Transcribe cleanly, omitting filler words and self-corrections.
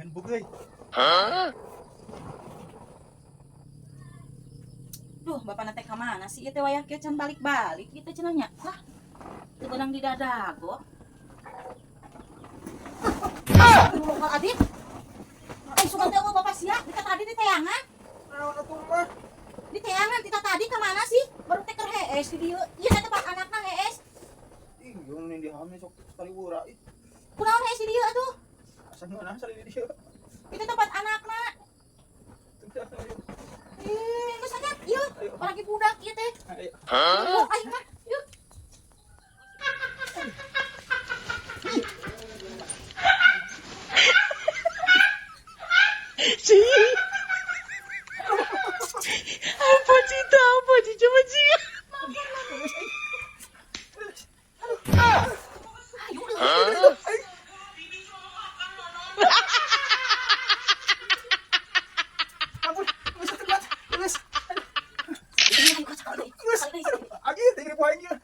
Main bugeuy. Duh, bapak teh ka mana sih ieu teh wayah kieu can balik-balik ieu teh cenah nya. Lah, teu beunang di dadago. Astagfirullahaladzim, Adit. Eh, sugan teh eueuh bapak sia, di tadi di teangan. Naon atuh mah? Di teangan tita tadi ka mana sih? Baru teh keur hees di dieu. Ieu teh tempat anakna hees. Ih, yung di hame sok sekali wura ih. Kunaon hees di dieu atuh? Asa ngeunah sali di dieu. Itu tempat anakna. Ih, geus aja. Ieu, lagi budak ieu teh. Ayo. Ayo, aing mah. Yuk. Apa cita apa sih coba sih. Ayo, udah. Ampun, geus telat. Geus. Ayo, sekali deui. Geus. Sekali deui. Aduh, agi teh ribu aing ieu.